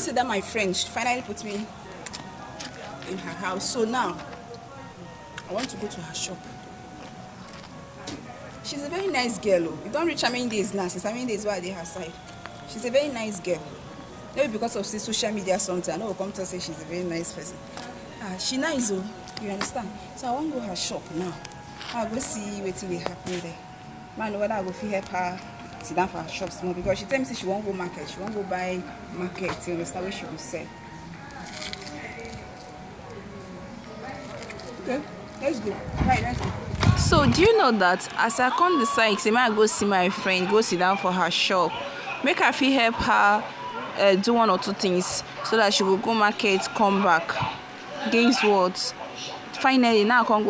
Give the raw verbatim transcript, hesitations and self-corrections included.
See that my friend, she finally put me in her house. So now, I want to go to her shop. She's a very nice girl. Oh. You don't reach how many days now, since how many days were they her side. She's a very nice girl. Maybe because of say social media something, I know come to say she's a very nice person. Ah, she nice, oh, you understand? So I won't go her shop now. I'll go see what will happen there. Man, whether I go fit help her sit down for her shop small, because she tell me say she won't go market. She won't go buy market. You understand where she will sell? Okay, let's go. Right, let's go. So do you know that as I come decide say make I go see my friend, go sit down for her shop, make I fit help her uh, do one or two things so that she will go market, come back. Gains what? Finally, now I can go